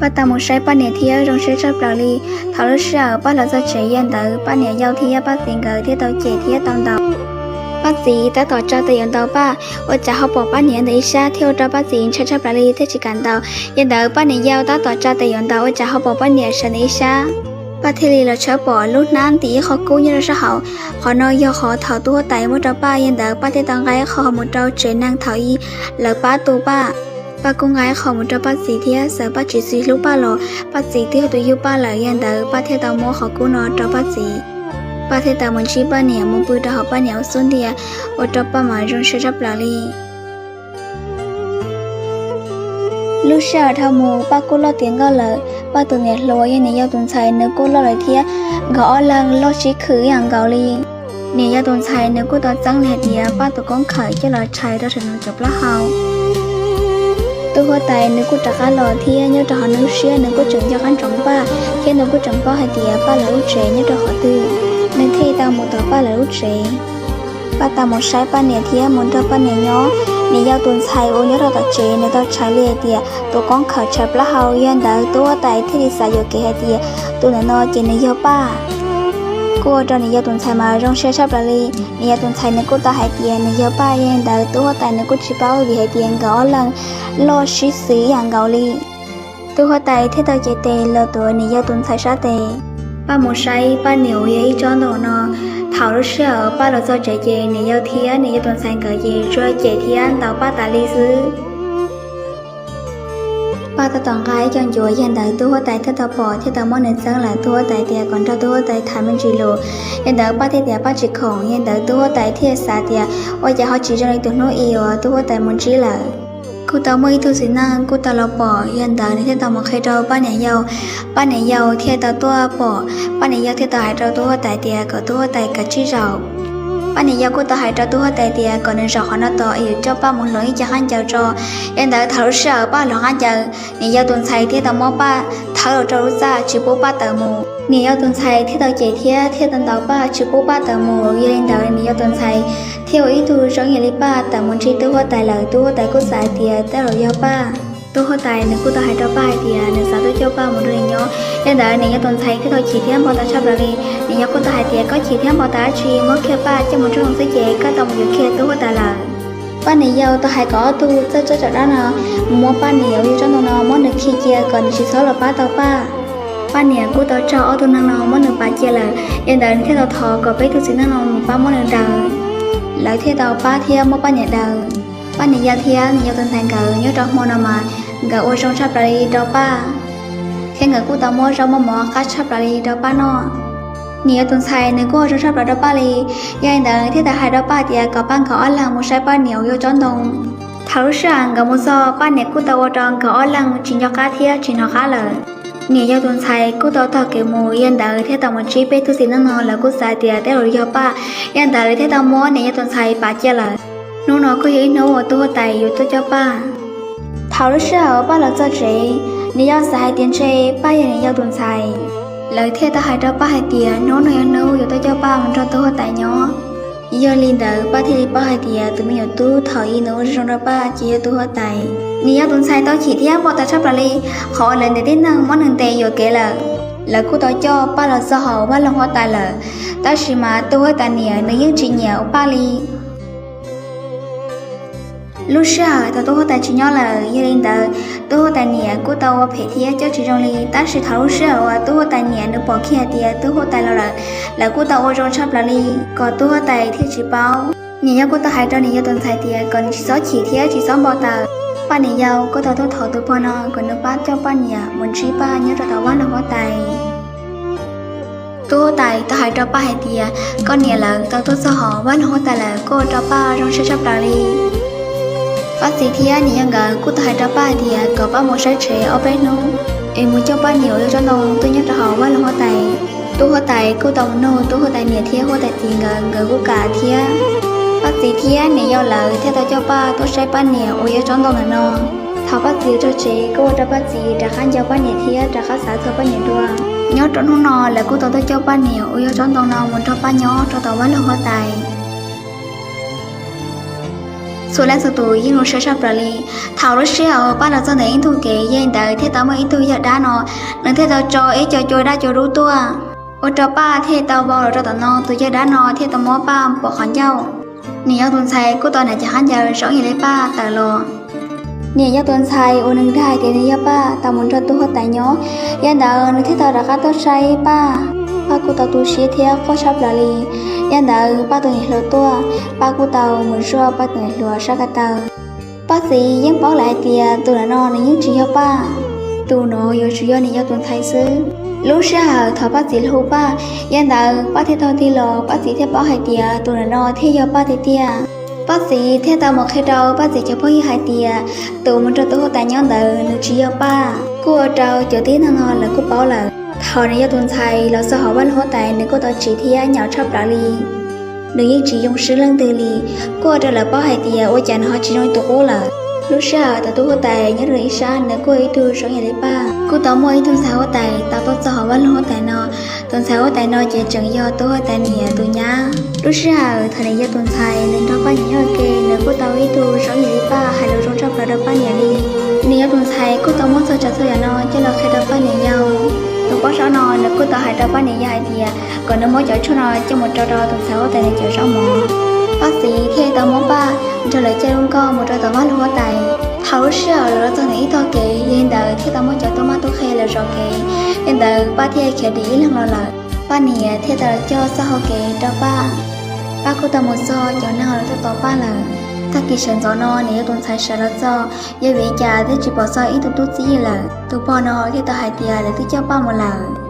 Paj tau mus saib Paj niam thiab zoo siab tshaj plaws li. Thaum lub sij hawm Paj los txog tsev, yog li ntawd Paj niam yau thiab Paj txiv nkawd thiaj tau cem thiab tau ntaus. Paj txiv tab tom tsa tes yuav ntaus Paj, ua cas ho pom Paj niam ntawm ib sab thiab ua rau Paj txiv ntshai tshaj plaws li thiaj tsis kam ntaus. Yog li ntawd Paj niam yau tab tom tsa tes yuav ntaus ua cas ho pom Paj niam sawv ntawm ib sab. Paj thiaj li los tshawb pom lub hnab ntim ib qho kub nyob rau sab hauv. Qhov no yog qhov thaum tub huab tais muab rau Paj, yog li ntawd Paj thiaj tau nqa qho mus rau tsev neeg thaum ub lawv pab tu Paj. Paj kuj nqa qho mus rau Paj txiv thiab xav Paj tsis txwv hlub Paj los Paj txiv twb yog tus yug Paj lawm, yog li ntawd Paj thiaj tau muab qhov kub no rau Paj txiv. Paj thiaj tau mus ntsib Paj niam mus pw rau hauv Paj niam lub xub ntiag, ua rau Paj mas zoo siab tshaj plaws li. Lub sij hawm dhau mus Paj kuj loj tiav nkauj lawm, Paj tus niam hluas yog niam yau tus ntxhais nws kuj loj lawm thiab, nkawd ob leeg loj sib khwm ib yam nkaus li. Niam yau tus ntxhais nws kuj tau txeeb li hais tias Paj tus koob khawm coj los tshais rau saum nws cov plaub hau. Tub huab tais nws kuj rov qab los thiab nyob rau hauv nws lub siab nws kuj tseem nco qab ntsoov Paj thiab nws kuj tseem paub hais tias Paj lawv lub tsev nyob rau qhov twg, nws thiaj tau mus tom Paj lawv lub tsev. Paj tau mus saib Paj niam thiab mus nrog Paj niam nyob. Niam yau tus ntxhais uas nyob rau tom tsev nws tau tshais li hais tias tus koob khawm tshais plaub hau, yog li ntawd tub huab tais thiaj li xav yuam kev hais tias tus ntawm no ces nws yog Paj. Kuj ua rau niam yau tus ntxhais mas zoo siab tshaj plaws li. Niam yau tus ntxhais nws kuj tau hais tias nws yog Paj, yog li ntawd tub huab tais nws kuj tsis paub vim hais tias nkawd ob leeg loj sib xws ib yam nkaus li. Tub huab tais thiaj tau cev tes los tuav niam yau tus ntxhais sab tes. Paj mus saib Paj niam uas yog ib tsob ntoo no. Thaum lub sij hawm Paj los txog tsev ces niam yau thiab niam yau tus ntxhais nkawd ces tsuas cem thiab ntaus Paj tas li xwb. Paj tab tom nqa ib co ncuav, yog li ntawd tub huab tais thiaj tau pom thiaj tau muab nws txeeb lawm. Tub huab tais tias kom nrog tub huab tais tham me ntsis lus, yog li ntawd Paj thiaj tias Paj tsis khoom. Yog li ntawd tub huab tais thiaj xav tias ua cas ho tsis zoo li tus hnub i uas tub huab tais mus ntsib lawm. Kuj tau muaj ib tug txiv neej kuj tau los pom, yog li ntawd nws thiaj tau mus qhia rau Paj niam yau. Paj niam yau thiaj tau tuaj pom, Paj niam yau thiaj tau hais rau tub huab tais tias kom tub huab tais kav tsij zaum. Paj niam yau kuj tau hais rau tub huab tais tias kom nws zaum qhov no tos es yuav coj Paj mus hloov ib co qab ncaws tso. Yog li ntawd thaum lub sij hawm Paj hloov qab ncaws, niam yau tus ntxhais thiaj tau muab Paj thawb los rau lub txaj tsis pub Paj tawm mus. Niam yau tus ntxhais thiaj tau cem thiab thiaj tau ntaus Paj tsis pub Paj tawm mus. Yog li ntawd niam yau tus ntxhais thiaj ua ib tug zoo ib yam li Paj tawm mus ntsib tub huab tais lawm. Tub huab tais kuj xav tias tej zaum yog Paj. Tub huab tais nws kuj tau hais rau Paj hais tias nws xav tuaj coj Paj mus nrog nws nyob. Yog li ntawd niam yau tus ntxhais thiaj tau chim thiab npau taws tshaj plaws li. Niam yau kuj tau hais tias koj chim thiab npau taws dab tsi, muab kiag Paj coj mus rau hauv txhua ces koj tau mus yuav kiag tub huab tais lawm. Paj niam yau tau hais kom ob tug txawj tsob tsam dab no mus muab Paj niam uas yog tsob ntoo no muab nws khi cia kom nws tsis txhob los pab tau Paj. Paj niam kuj tau raug ob tug neeg no muab nws pav cia lawm, yog li ntawd nws thiaj tau thov kom peb tug txiv neej no mus pab muab nws daws. Lawv thiaj tau pab thiab muab Paj niam daws. Paj niam yau thiab niam yau tus ntxhais nkawd nyob rau hmo no mas nkawd ua zoo tshaj plaws li rau Paj, thiab nkawd kuj tau muab zaub muab mov qab tshaj plaws li rau Paj noj. Niam yau tus ntxhais nws kuj ua zoo tshaj plaws rau Paj li, yog li ntawd thiaj tau hais rau Paj tias kom Paj nkawd ob leeg mus saib Paj niam uas yog tsob ntoo. Thaum lub sij hawm nkawd mus txog, Paj niam kuj tau ua rau nkawd ob leeg tsis nco qab thiab tsis hnov qab lawm. Niam yau tus ntxhais kuj tau taug kev mus, yog li ntawd thiaj tau mus ntsib peb tug txiv neej no, lawv kuj xav tias tej zaum yog Paj, yog li ntawd lawv thiaj tau muab niam yau tus ntxhais pav cia lawm. Hnub no kuj yog ib hnub uas tub huab tais yuav tuaj coj Paj. Thaum lub sij hawm Paj los txog tsev, nws yau xav hais tias ntshe Paj yog niam yau tus ntxhais. Lawv thiaj tau hais rau Paj hais tias hnub no yog hnub yuav tuaj coj Paj mus nrog tub huab tais nyob. Yog li ntawd Paj thiaj li paub hais tias tus me nyuam tub thaum ub nws ua zoo zoo rau Paj ces yog tub huab tais. Niam yau tus ntxhais tau chim thiab npau taws tshaj plaws li, qhov uas lawv ntiaj teb neeg muab nws ntes yuam kev lawm. Lawv kuj tau coj Paj los txog hauv vaj loog huab tais lawm, tab sis mas tub huab tais niam nws yeej tsis nyiam Paj li. Lub sij hawm thaum tub huab tais tsis nyob lawm, yog li ntawd tub huab tais niam kuj tau ua phem thiab coj tsis zoo li, tab sis thaum lub sij hawm uas tub huab tais niam nws pom kiag tias tub huab tais los lawm, lawv kuj tau ua zoo tshaj plaws li kom tub huab tais thiaj tsis paub. Niam yau kuj tau hais rau niam yau tus ntxhais tias kom nws tsis txhob chim thiab tsis txhob npau taws. Paj niam yau kuj tau tuaj thov tus pog no kom nws pab coj Paj niam mus ntsib Paj nyob rau tom vaj loog huab tais. Tub huab tais tau hais rau Paj hais tias koj niam lawv tau tuaj txog hauv vaj loog huab tais lawm, kuj ua rau Paj zoo siab tshaj plaws li. Paj txiv thiab niam yau nkawd kuj tau hais rau Paj hais tias kom Paj mus saib tsev ob peb hnub es mus coj Paj niam uas yog tsob ntoo tuaj nyob rau hauv vaj loog huab tais. Tub huab tais kuj tau mus nug tub huab tais niam thiab huab tais txiv nkawd, nkawd kuj kam thiab. Paj txiv thiab niam yau lawv thiaj tau coj Paj tuaj saib Paj niam uas yog tsob ntoo ntawm no. Thaum Paj txiv txog tsev kuj ua rau Paj txiv rov qab nco Paj niam thiab rov qab xav txog Paj niam dua. Nyob rau hnub no lawv kuj tau tuaj coj Paj niam uas yog tsob ntoo no mus nrog Paj nyob rau tom vaj loog huab tais. Txhua leej txhua tus yeej zoo siab tshaj plaws li. Thaum lub sij hawm uas Paj los txog ntawm ib tug kev, yog li ntawd thiaj tau muaj ib tug yawg dab no, nws thiaj tau tso ib co cua dab cua dub tuaj, ua rau Paj thiaj tau vau los rau tom no. Tus yawg dab no thiaj tau muab Paj pov qhov ncauj. Niam yau tus ntxhais kuj tau hnav cov khaub ncaws zoo ib yam li Paj tawm los. Niam yau tus ntxhais uas nws dag hais tias nws yog Paj tau mus nrog tus huab tais nyob, yog li ntawd nws thiaj tau rov qab tuaj saib Paj. Paj kuj tau tu siab thiab quaj tshaj plaws li. Yog li ntawd Paj tus niam hluas tuaj, Paj kuj tau mus zuaj Paj tus niam hluas sab ko taw. Paj txiv yeej paub lawm hais tias tus no nws yeej tsis yog Paj, tus no yuav tsum yog niam yau tus ntxhais xwb. Lub sij hawm thaum Paj txiv hu Paj, yog li ntawd Paj thiaj tau tig los, Paj txiv thiaj paub hais tias tus no thiaj yog Paj tiag tiag. Paj txiv thiaj tau mus qhia rau Paj txiv cov phooj ywg hais tias tus mus nrog tus huab tais nyob ntawd nws tsis yog Paj, kuj ua rau cov tib neeg no lawv kuj paub lawm. Thaum niam yau tus ntxhais los txog hauv vaj loog huab tais, nws kuj tau tsiv thiab nyaum tshaj plaws li. Nws yeej tsis yoo swb leej twg li, kuj ua rau lawv paub hais tias ua cas nws ho tsis zoo li tus qub lawm. Lub sij hawm thaum tus huab tais nyob rau ib sab, nws kuj ib tug zoo ib yam li Paj. Kuj tau muaj ib tug ntxhais huab tais tau tuaj txog hauv vaj loog huab tais no. Tus ntxhais huab tais no ces tseem yog tus huab tais niam tus nyab. Lub sij hawm thaum niam yau tus ntxhais nws nrog Paj niam nyob ua ke, nws kuj tau ib tug zoo ib yam li Paj, hais lus zoo tshaj plaws rau Paj niam li. Niam yau tus ntxhais kuj tau muab txog tsav txhua yam no coj los qhia rau Paj niam yau. Tus poj saub no nws kuj tau hais rau Paj niam yau hais tias kom nws muab cov tshuaj no coj mus rau rau tus ntxhais huab tais nws cov zaub mov. Paj txiv thiaj tau muab Paj nrog lawv caij lub nkoj mus rau tom vaj loog huab tais. Thaum lub sij hawm lawv los txog ntawm ib tog kev, yog li ntawd thiaj tau muaj cov tub mab tub qhe lawv zov kev. Yog li ntawd Paj thiaj khiav dim ib leeg los lawm. Paj niam thiaj tau coj txoj hau kev rau Paj. Paj kuj tau mus txog cov neeg lawv tuaj tos Paj lawm. Tag kis sawv ntxov no niam yau tus ntxhais sawv los txog, yog vim li cas twb tsis pom txog ib tug tub txib li lawm. Tus pog no thiaj tau hais tias lawv twb coj Paj mus lawm.